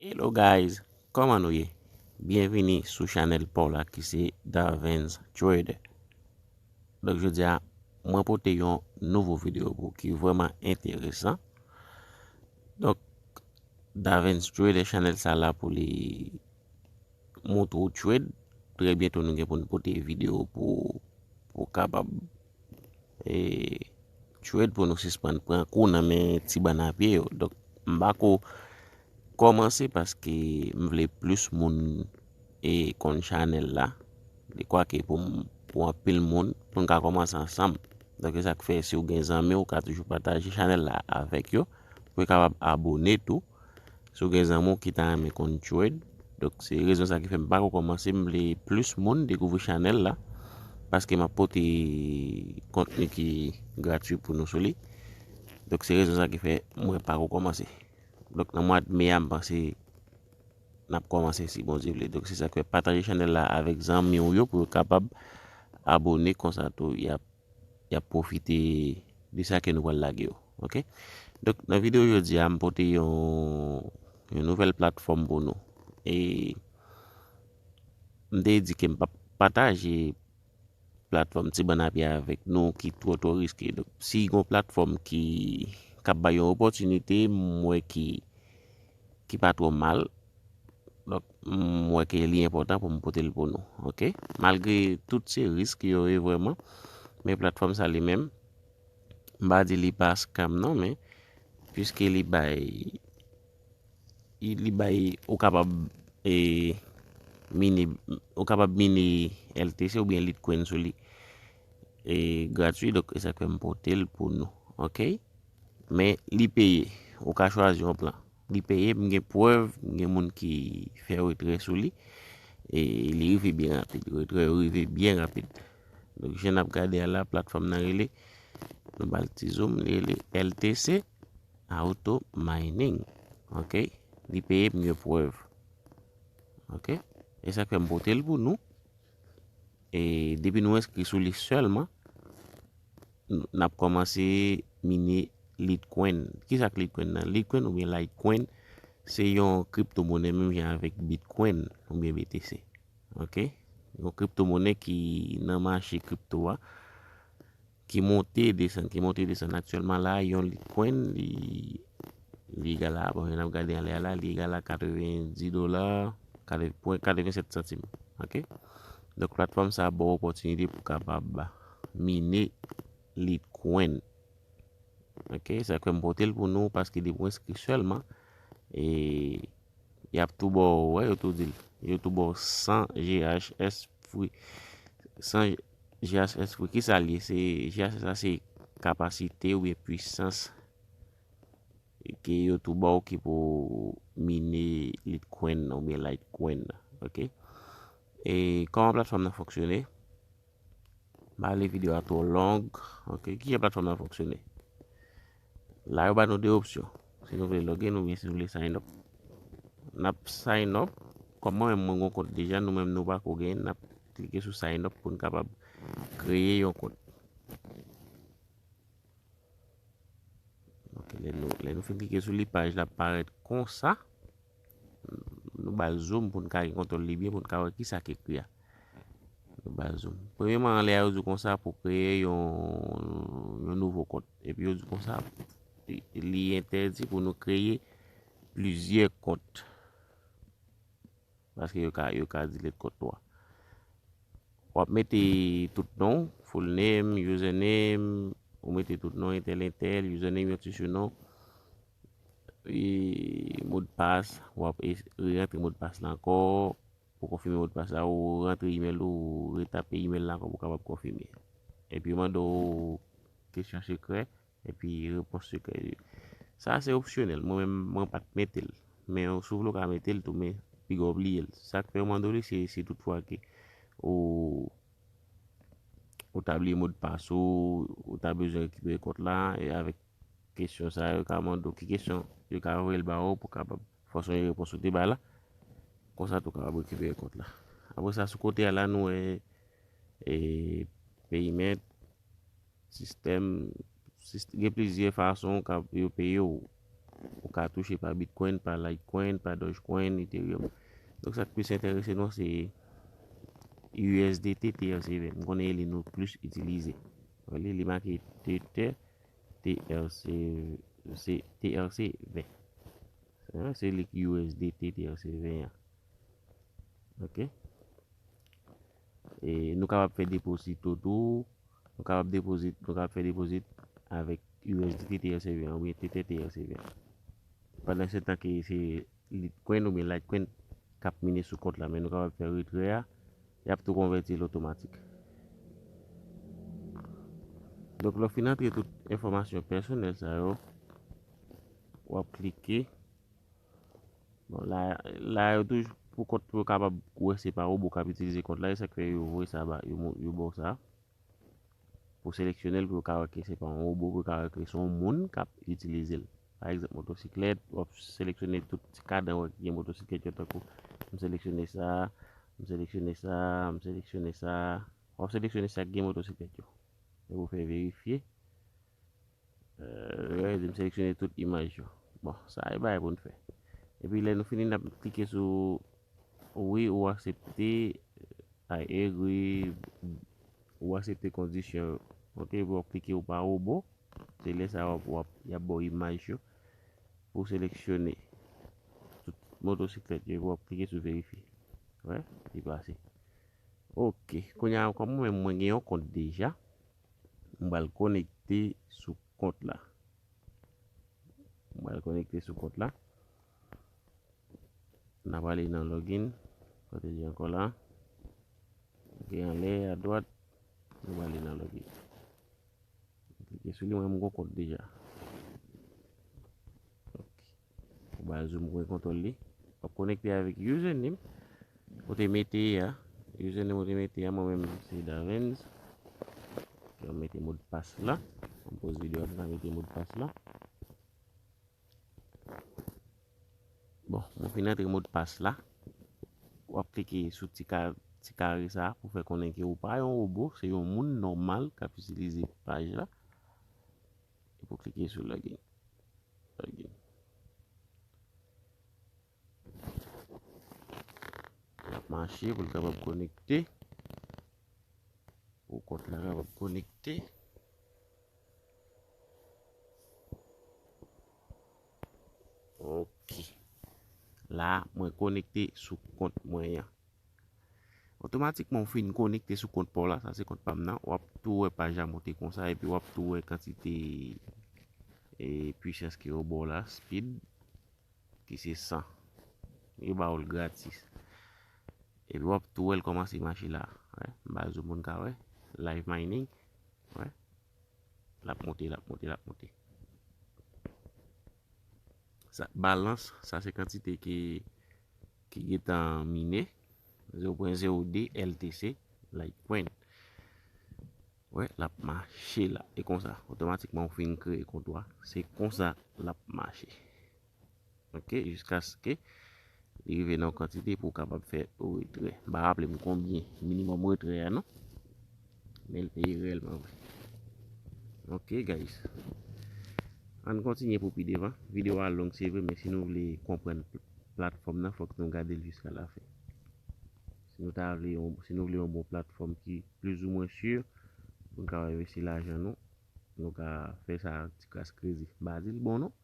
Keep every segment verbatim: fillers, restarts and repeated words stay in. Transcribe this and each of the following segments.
Hello guys, kòman nou ye? Byenvini sou chanèl pa w la ki se Davens Trader. Donk jodi a, mwen pote yon nouvo videyo pou ki vrèman enteresan. Donk, Davens Trader, chanèl sa la pou li montre w trade. Trè byento nou gen pou n pote videyo pou, pou kapab e, trade pou nou sispann pran kou nan men ti bann a pye yo. Donk, m pa ko kòmanse paske m vle plis moun e konn chanèl la. Dekwake pou m, pou anpil moun, pou n ka kòmanse ansanm. Donk, se sa k fè si w gen zanmi w, ou ka toujou pataje chanèl la avèk yo, pou yo kapab abone tou. Si w gen zanmi w ki ta renmen konn trade, donk se rezon sa ki fè m pa ko kòmanse, m vle plis moun dekouvri chanèl la, paske m ap pote kontni ki gratui pou nou sou li. Donk se rezon sa ki fè mwen pa ko kòmanse. Donk nan mwa me a, m panse n ap kòmanse si Bondye vle. Donk se sa ki fè pataje chanèl la avèk zanmi w yo pou yo kapab abone, konsa tou y ap y ap pwofite de sa ke nou pral lage yo. Oke? Donk, nan videyo jodi a, m pote yon, yon nouvèl platfòm pou nou. E m te di ke m p ap pataje platfòm ti bann a pye avèk nou ki twò, twò riske. Donk, si gon platfòm ki, k ap bay yon opòtinite, m wè ki, ki pa twò mal, donk, m wè ke li enpòtan pou m pote l pou nou, oke? Malgre tout se risk yo ye vrèman, men platfòm sa li menm, m pa di li pa scam non, men piske li bay, li bay, ou kapab, e, mine, ou kapab mine L T C oubyen Litecoin sou li, e, gratui, donk, e sa k fè m pote l pou nou, oke? Men li peye, ou ka chwazi yon plan. Li peye, m gen prèv, m gen moun ki fè retrè sou li. E li rive byen rapid, retrè yo rive byen rapid. Donk, jan n ap gade a la, platfòm nan rele, nou ba l ti zoom, li rele L T C Auto Mining. Oke? Li peye, m gen prèv. Oke? E sa k fè m pote l pou nou. E depi nou enskri sou li sèlman, n ap kòmanse mine Litecoin. Kisa k Litecoin nan? Litecoin oubyen Litecoin, se yon kriptomonè menm jan avèk Bitcoin oubyen B T C. Oke? Yon kriptomonè ki nan mache kripto a, ki monte desann, ki monte desann. Aktyèlman la, yon Litecoin, li, li egal a, bon, n ap gade anlè a la, li egal a katrevendis dola, katrevensèt santim. Oke? Donk, platfòm sa a ba w opòtinite pou kapab mine Litecoin. Oke, sa k fè m pote l pou nou, paske depi w enskri sèlman, e, y ap tou ba w, wè, yo tou di l. Yo tou ba w san G H S free. San G H S free, kisa l ye? Se, G H S la se kapasite oubyen pwisans ke yo tou ba w ki pou mine Litecoin oubyen Litecoin nan. Oke? E kòman platfòm nan fonksyone? M pa vle videyo a twò long. Oke, kijan platfòm nan fonksyone? La, yo ba nou de opsyon. Si nou vle login oubyen si nou vle sign up. N ap sign up. Kòm mwen menm mwen gon kont deja, nou menm nou pa ko genyen, n ap klike sou sign up pou n kapab kreye yon kont. Oke, lè nou, lè nou fin klike sou li, paj la parèt konsa. Nou ba l zoom pou n ka gen kontwòl li byen, pou n ka wè kisa k ekri a. Nou ba l zoom. Premyèman, anlè a, yo di w konsa pou kreye yon, yon nouvo kont. Epi yo di w konsa, li entèdi pou nou kreye plizyè kont. Paske yo ka, yo ka delete kont nou a. W ap mete tout non w, full name, username, ou mete tout non, entèl, entèl, username, yon ti sinon. E modpas, w ap e, re-rantre modpas la ankò. Pou konfime modpas la, ou rantre email ou, ou retape email la ankò pou w kapab konfime. Epi yo mande w kesyon sekrè, epi repons sekrè yo. Sa se opsyonèl. Mwen menm, mwen pa t mete l. Men si w vle w ka mete l tou, men piga w bliye l. Sa k fè yo mande w li, se, se tout fwa ke ou, ou ta bliye modpas ou, ou ta bezwen rekipere kont la, e avèk kesyon sa yo ka mande w, ki kesyon yo ka voye l ba ou pou kapab fòse yon repons ou te bay la. Konsa tou kapab rekipere kont la. Apre sa, sou kote a la, nou wè, e, payment, sistèm, sist-, gen plizyè fason ka, yo peye w. Ou ka touche pa Bitcoin, pa Litecoin, pa Dogecoin, Ethereum. Donk, sa k plis enterese nou, se U S D T T R C ven. M konnen e li nou plis itilize. Li, li make Tether T R C, se T R C ven. Se li ki U S D T T R C ven an. Ok. E nou kapab fè depozito tou. Nou kapab depozit, nou kapab fè depozit avèk U S D T T R C ven an oubyen Tether T R C ven an. Pandan se tan ke se Litecoin oubyen Litecoin k ap mine sou kont la, men nou kapab fè retrè a, y ap tou konvèti l otomatik. Donk, lè w fin antre tout enfòmasyon pèsonèl sa yo, w ap klike. Bon, la, la yo toujou pou kont pou yo kapab wè se pa wobo k ap itilize kont la, e sa k fè yo voye sa ba, yo, mo- yo ba w sa. Pou seleksyone l, pou yo ka wè ke se pa yon wobo, pou yo ka wè ke se yon moun k ap itilize l. Pa egzanp, motosiklèt, w ap seleksyone tout ti kadan wè ki gen motosiklèt yo, tankou m seleksyone sa, m seleksyone sa, m seleksyone sa. W ap seleksyone sa k gen motosiklèt yo. Epi w fè verifye. Yo di m seleksyone tout imaj yo. Bon, sa e bagay pou n fè. Epi lè nou fini, n ap klike sou wi, ou aksepte, I agree, ou aksepte kondisyon yo. Ok, epi w ap klike ou pa wobo. Se lè sa w ap, w ap, y ap ba w imaj yo pou seleksyone tout motosiklèt yo, epi w ap klike sou verifye. Wè, li pase. Ok, kounye a, kòm mwen menm mwen gen yon kont deja, m pral konekte sou kont la. M pral konekte sou kont la. N a prale nan login. Kote li ankò la? Ok, anlè, adwat. Nou prale nan login. Klike sou li, mwen m gon kont deja. Ok. Ou ba zoom, mwen kontwòl li. W ap konekte avèk username ou te mete a. Username ou te mete a, mwen menm se Davens. Ok, m mete modpas la. M poz videyo a, m mete modpas la. Bon, mwen fin antre modpas la. W ap klike sou ti ka, ti kare sa pou fè konnen ke ou pa yon wobo, se yon moun nòmal k ap itilize paj la. Epi w klike sou login. Login. L ap mache pou l kapab konekte. Pou kont la kapab konekte. Ok. La, mwen konekte sou kont mwen an. Otomatikman, ou fin konekte sou kont pa w la, sa se kont pa m nan, w ap tou wè paj la monte konsa, epi w ap tou wè kantite e, pwisans ke yo ba w la, speed, ki se san. Yo ba w l gratis. Epi w ap tou wè l kòmanse mache la. Wè, m ba zoom pou n ka wè. Live mining. Wè. L ap monte, l ap monte, l ap monte. Sa, balans, sa se kantite ki, ki gentan mine. Zewo pwen zewo de L T C, Litecoin. Wè, l ap mache la. E konsa, otomatikman, ou fin kreye kont ou a. Se konsa l ap mache. Ok, jiskaske li rive nan yon kantite pou w kapab fè retrè. M pa raple m konbyen minimòm retrè a, non. Men l peye reyèlman vre. Ok, guys. Ann kontinye pou pi devan. Videyo a long, se vre, men si nou vle konprann pl-, platfòm nan, fòk nou gade l jiska lafen. Si nou ta vle yon, si nou vle yon bon platfòm ki plizoumwen si pou n ka envesti lajan nou, nou ka fè sa ti kras kredi. M pa di l bon non,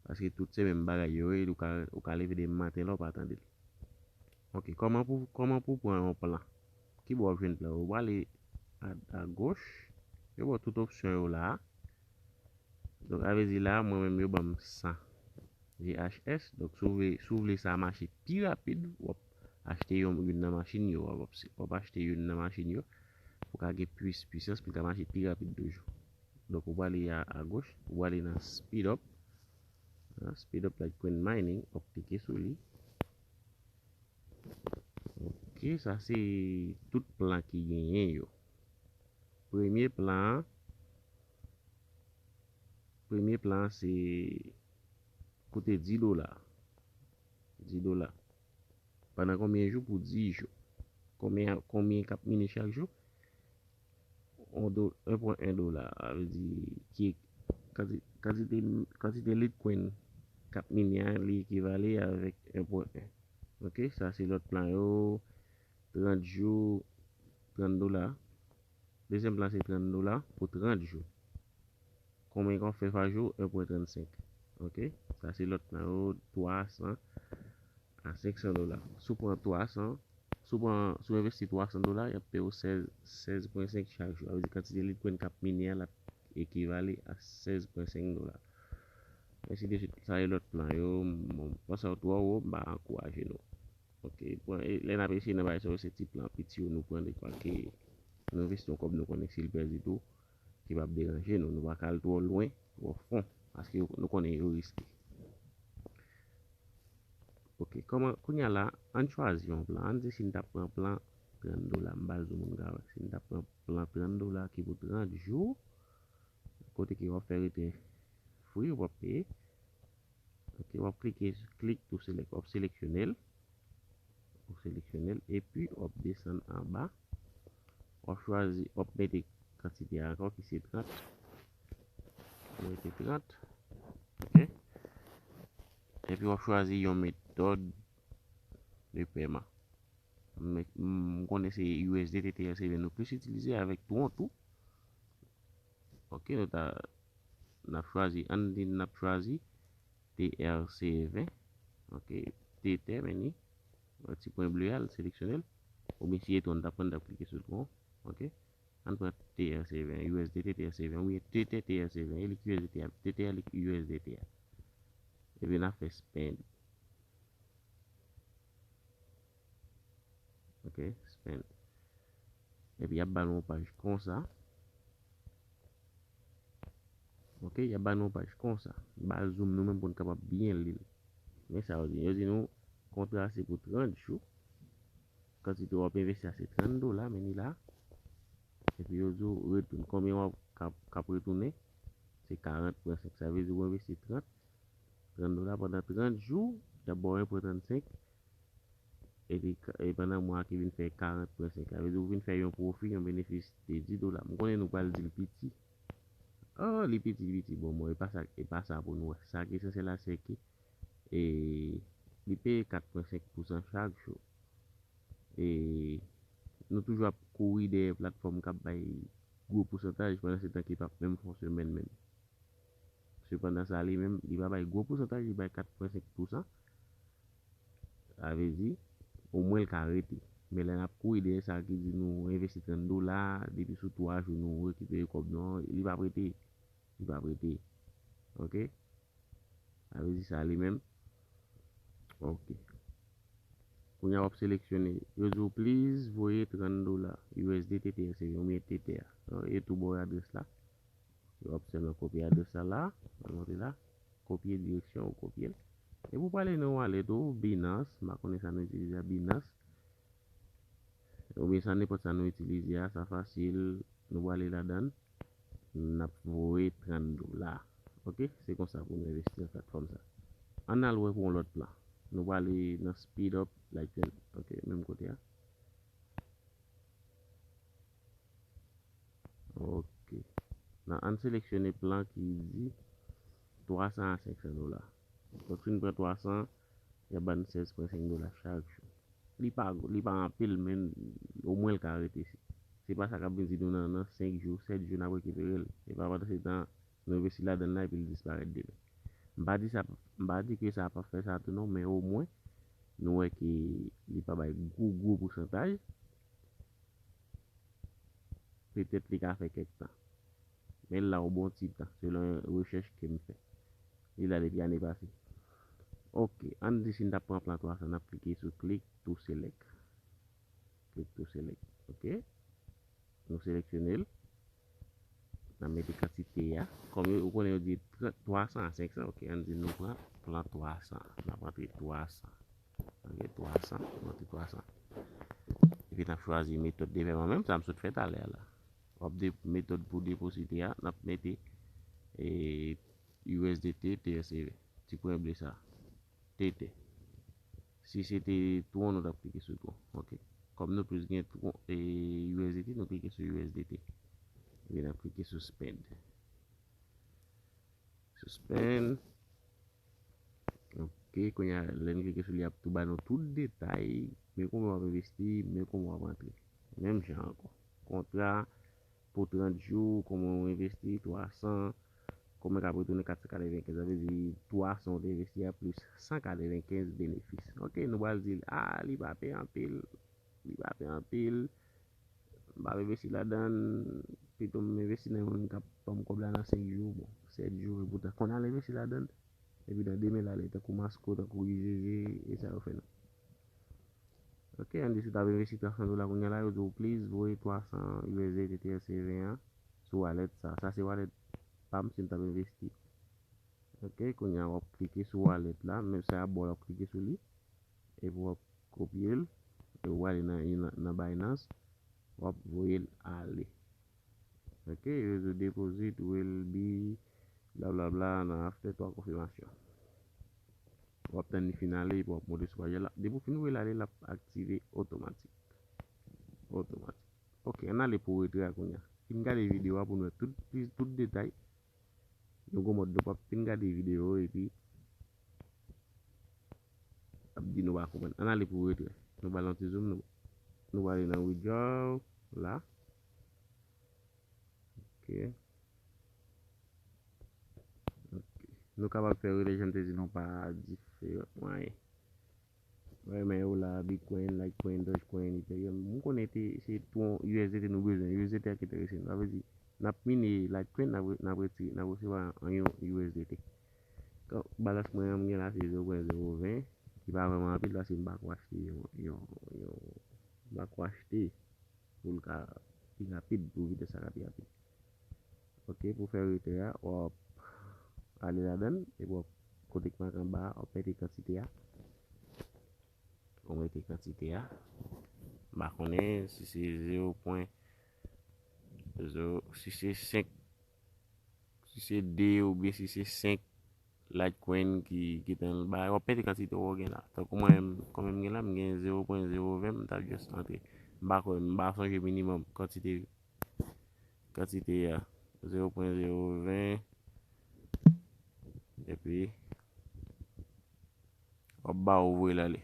paske tout se menm bagay yo ye, ou ka, ou ka leve demen maten la, ou pa tande l. Ok, kòman pou, kòman pou pran yon plan? Ki bò w ap jwenn plan? Ou prale a, agoch, yo ba w tout opsyon yo la a. Donk, sa vle di la, mwen menm yo ban m san G H S. Donk, si w vle, si w vle sa mache pi rapid, w ap achte yon, youn nan machin yo, w ap, w ap achte youn nan machin yo pou ka gen plis, pwisans, pou l ka mache pi rapid toujou. Donk, ou prale a, agoch, ou prale nan speed up. Nan speed up Litecoin mining, w ap klike sou li. Ok, sa se tout plan ki genyen yo. Premye plan an, premye plan an se koute dis dola. Dis dola. Pandan konbyen jou? Pou dis jou. Konbyen, konbyen k ap mine chak jou? On do-, en pwen en dola. Sa vle di ki kanti-, kantite, kantite Litecoin k ap mine a, li ekivale avèk en pwen en. Ok, sa se lòt plan yo, trant jou, trant dola. Dezyèm plan se trant dola pou trant jou. Konbyen w ap fè pa jou? En pwen trannsenk. Ok, sa se lòt plan yo, twa san a senk san dola. Si w pran twa san, si w pran, si w envesti twa san dola, y ap peye w sèz, sèz pwen senk chak jou. Sa vle di kantite Litecoin k ap mine a, l ap ekivale a sèz pwen senk dola. Ensi de swit, sa e lòt plan yo. Bon, panse w twò wo, m pa ankouraje nou. Ok, pran, e, lè n ap eseye nan bagay sa yo, se ti plan piti yo nou pran dekwa ke nou envesti yon kòb nou konnen si l pèdi tou, ki p ap deranje nou. Nou pa ka al twò lwen, twò fon, paske yo, nou konnen yo riske. Ok, kòman, kounye a la, ann chwazi yon plan. Ann di si n t ap pran plan trant dola, m pa di moun ka wè. Si n t ap pran plan trant dola ki pou trant jou, kote ke w ap fè rete free, w p ap peye. Ok, w ap klike, click to select, w ap seleksyone l. W ap seleksyone l, epi w ap desann anba. W ap chwazi, w ap mete kantite a ankò ki se trant. W mete trant. Ok. Epi w ap chwazi yon metòd de pèman. M, m konnen se U S D T T R C V nou plis itilize avèk Tron tou. Ok, nou ta, n ap chwazi, ann di n ap chwazi T R C ven. Ok, Tether, men ni, ti pwen ble a, l seleksyone l. Oubyen si e Tron, n t ap pran, n t ap klike sou Tron. Ok, ann pran T R C ven, U S D T T R C ven, oubyen Tether T R C ven, e li ki U S D T a, Tether a li ki U S D T a. Epi n ap fè spend. Ok, spend. Epi y ap ba nou yon paj konsa. Ok, y ap ba nou yon paj konsa. Ba zoom nou menm pou n kapab byen li l. Men sa yo di. Yo di nou kontra se pou trant jou. Kantite w ap envesti a se trant dola, men ni la. Epi yo di w retoun. Konbyen w ap, k ap, k ap retounen? Se karant pwen senk. Sa vle di w envesti trant, trant dola pandan trant jou, y ap ba w en pwen trannsenk. Epi, e pandan mwa ki vin fè karant pwen senk. Sa vle di w vin fè yon pwofi, yon benefis de dis dola. M konnen nou pral di l piti. Oh, li piti, li piti. Bon, bon, e pa sa, e pa sa pou nou wè. Sa ki esansyèl la, se ke, e, li peye kat pwen senk pousan chak jou. E nou toujou ap kouri dèyè platfòm k ap bay gwo pousantaj, pandan se tan ke l p ap menm fè yon semèn menm. Sepandan, sa li menm, li pa bay gwo pousantaj, li bay kat pwen senk pousan. Sa vle di, omwen l ka rete. Men lè n ap kouri dèyè sa ki di nou envesti trant dola, depi sou twa jou nou rekipere kòb nou an, li p ap rete. Li p ap rete. Ok? Sa vle di sa li menm. Ok. Kounye a w ap seleksyone. Yo di w, "Please voye trant dola U S D T T R C V oubyen Tether." E tou ba w adrès la. W ap sèlman kopye adrès la la. W ap monte la. Kopye direksyon ou kopye l. E pou prale nan wallet ou, Binance, m pa konnen sa nou itilize a, Binance. Oubyen sa nenpòt sa nou itilize a, sa fasil. Nou prale ladan l. N ap voye trant dola. Ok, se konsa pou nou envesti nan platfòm sa. Ann al wè pou yon lòt plan. Nou prale nan speed up Litecoin. Ok, menm kote a. Ok. Nan, ann seleksyone plan ki di twa san a senk san dola. Donk, si n pran twa san, y ap ban n sèz pwen senk dola chak jou. Li pa, li pa anpil, men omwen l ka rete. Se, se pa sa k ap vin di nou nan, nan senk jou, sèt jou, n ap rekipere l. E pa pandan se tan, nou envesti ladan l la epi l disparèt demen. M pa di sa, m pa di ke sa p ap fè sa tou non, men omwen, nou wè ke li pa bay gwo, gwo pousantaj. Petèt li ka fè kèk tan. Men l la yon bon ti tan, selon rechèch ke m fè. Li la depi ane pase. Ok, ann di si n t ap pran plan twa san, n ap klike sou click to select. Click to select. Ok. Nou seleksyone l. N ap mete kantite a. Kòm yo, ou konnen yo di trant, twa san a senk san. Ok, ann di nou pran plan twa san. N ap rantre twa san. Ok, twa san, rantre twa san. Epi n ap chwazi metòd de pèman menm, sa m sot fè talè a la. W ap de, metòd pou deposite a, n ap mete, e, U S D T, T R C V. Ti pwen ble sa. Tether. Si se te Tron, nou t ap klike sou Tron. Ok. Kòm nou plis gen Tron e U S D T, nou klike sou U S D T. Epi n ap klike sou spend. Sou spend. Ok, kounye a, lè n klike sou li, ap tou ba nou tout detay, men kòman w ap envesti, men kòman w ap antre. Menm jan ankò. Kontra pou trant jou, kòman w envesti, twa san, kòman k ap retounen kat san katrevenkenz, sa vle di twa san w te envesti a plis san katrevenkenz benefis. Ok, nou pral di l, ah, li pa peye anpil, li pa peye anpil, m p ap envesti ladan l, pito m envesti nan yon moun k ap ban m kòb la nan senk jou, bon, sèt jou, epoutan, konn al envesti ladan l, epi nan demen l ale, tankou Masco, tankou I G G, e sa yo fè nou. Ok, ann di si w t ap envesti twa san dola kounye a la, yo di w, please, voye twa san U S D T T R C ven an sou wallet sa. Sa se wallet pa m si m t ap envesti. Ok, kounye a w ap klike sou wallet la, men sa ap bò w ap klike sou li, epi w ap kopye l, epi w ale nan, nan, nan Binance, w ap voye l ale. Ok, yo di w deposit will be blablabla nan after twa konfimasyon. W ap tann li fin ale, epi w ap monte sou paj la. Depi w fin voye l ale, l ap aktive otomatik. Otomatik. Ok, ann ale pou retrè a kounye a. Fin gade videyo a pou n wè tout, tout detay. Nou gon mòd nou p ap fin gade videyo epi ap di nou pa konprann. Ann ale pou retrè. Nou ba l yon ti zoom, nou, nou prale nan withdraw la. Ok. Ok. Nou kapab fè retrè, jan m te di nou pa diferan mwayen. Mwen renmen yo la, Bitcoin, Litecoin, Dogecoin, Ethereum. M konnen te, se Tron, U S D T nou bezwen. U S D T a ki enterese nou. Sa vle di, n ap mine Litecoin, n ap, n ap retire, n ap resevwa an yon U S D T. Kan, balans mwen an, m gen la, se zewo pwen zewo ven. Ki pa vrèman anpil, paske m pa ko achte yon, yon, yon, m pa ko achte pou l ka pi rapid, pou vitès la ka pi rapid. Ok, pou fè retrè a, w ap ale ladan l, epi w ap kote k make anba a, w ap mete kantite a. W ap mete kantite a. M pa konnen si se zewo pwen zewo, si se senk, si se de oubyen si se senk Litecoin ki, ki t anba a. W ap mete kantite w gen la. Tankou mwen, kòman m gen la, m gen zewo pwen zewo ven, m t ap just antre. M pa kwè, m pa sonje minimòm kantite kantite a, zewo pwen zewo ven, epi w ap ba ou voye l ale.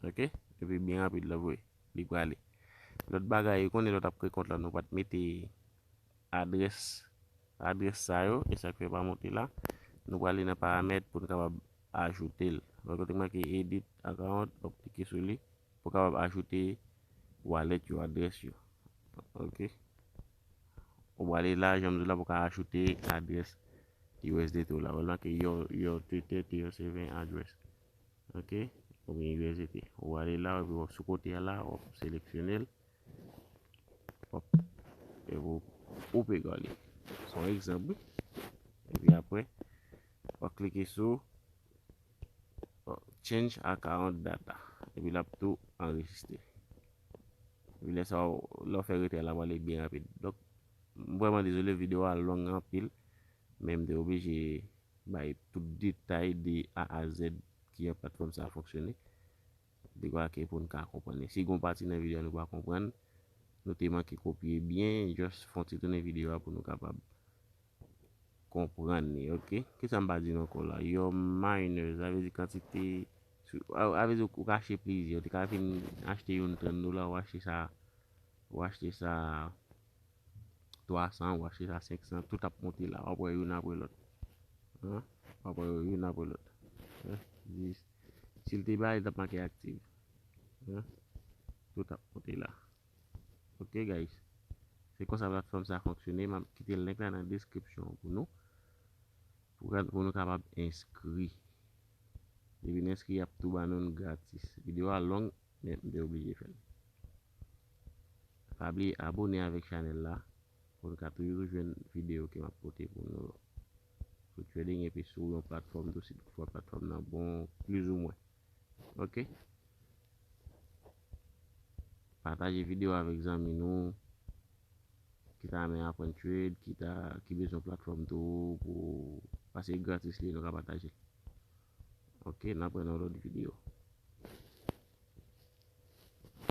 Ok? Epi byen rapid l ap voye. Li prale. Lòt bagay, ou konnen lè w t ap kreye kont la, nou pa t mete adrès, adrès sa yo, e sa k fè pa monte la. Nou prale nan paramèt pou n kapab ajoute l. Wè kote k make edit account, w ap klike sou li. Pou w kapab ajoute wallet yo, adrès yo. Ok. Ou prale la, jan m di w la, pou w ka ajoute adrès U S D T w la. Ou make your, your T T T R C V address. Ok. Oubyen U S D T. Ou prale la, epi w ap sou kote a la, w ap seleksyone l. W ap, epi w koupe gòl li. Se yon egzanp, wi. Epi apre, w ap klike sou change account data. Epi l ap tou anrejistre. Epi lè sa, lè w fè retrè la, w ale byen rapid. Donk, m vrèman dezole, videyo a long anpil, men m te oblije bay tout detay de A a Z kijan platfòm sa a fonksyone. Dekwa ke pou n ka konprann li. Si gon pati nan videyo a nou pa konprann, nou te manke kopye byen, just fè yon ti tounen videyo a pou nou kapab konprann li, ok? Kisa m pa di nou ankò la? Your miners, sa vle di kantite, sa vle di ou ka achte plizyè, ou te ka fin achte youn trant dola, ou achte sa, ou achte sa twa san, ou achte sa senk san, tout ap monte la, w ap wè youn apre lòt. Hein? W ap wè yo youn apre lòt. Hein? Dis. Si l te ba, li t ap make aktif. Hein? Tout ap monte la. Ok, guys. Se konsa platfòm sa fonksyone. M ap kite link la nan deskripsyon pou nou. Pou, pou nou kapab enskri. Depi n enskri, y ap tou ba nou l gratis. Videyo a long, men m te oblije fè l. Pa bliye abone avèk chanèl la pou n ka toujou jwenn videyo ke m ap pote pou nou sou trading epi sou yon platfòm tou, si toutfwa platfòm nan bon, plizoumwen. Ok? Pataje videyo avèk zanmi nou ki ta renmen aprann trade, ki ta, ki bezwen platfòm tou pou, paske gratis li, nou ka pataje l. Ok, n ap wè nan lòt videyo.